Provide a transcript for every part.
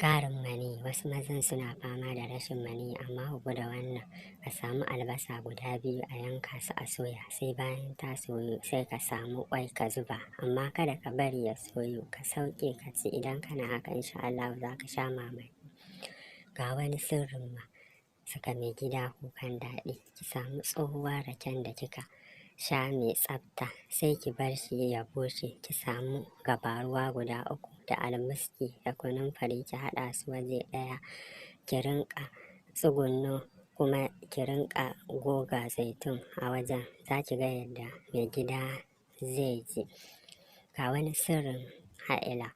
Ƙarin maniyyi. Wasu mazan suna fama da rashin maniyyi, amma ku gwada wannan. Ka samu albasa guda 2 a yanka su a soya, sai bayan ta soyu sai ka samu ƙwai ka zuba, amma kada ka bari ya soyu, ka sauke ka ci. Idan kana haka, insha Allahu za ka sha mamaki. Ga wani sirrin ma, saka mai gida kukan daɗi. Ki samu tsohuwar raken da kika sha mai tsafta, sai ki bar shi ya bushe. Ki samu gabaruwa guda 3 da almuski da kanumfari, ki haɗa su waje ɗaya, ki rinƙa tsugunno kuma ki rinƙa goga zaitun a wajen, za ki ga yadda mai gida zai ji. Ga wani sirrin ha'ila,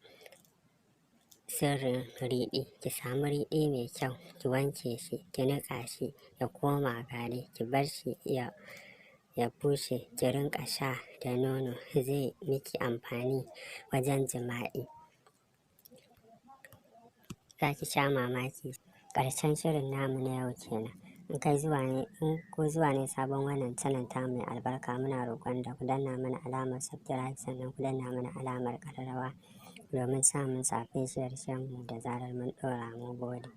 sirrin riɗi. Ki samu riɗi mai kyau, ki wanke shi, ki niƙa shi ya koma gari, ki bar shi ya bushe, ki rinƙa sha da nono, zai miki amfani wajen jima'i. Za ki sha mamaki. Ƙarshen shirin namu na yau kenan. In kai zuwa ne, in ko zuwa ne sabon wannan channel ta mai albarka, muna roƙon da ku danna mana alamar subscribe, sannan ku danna mana alamar ƙararrawa domin samun sabbin shirye-shiryenmu da zarar mun ɗora. Mu gode.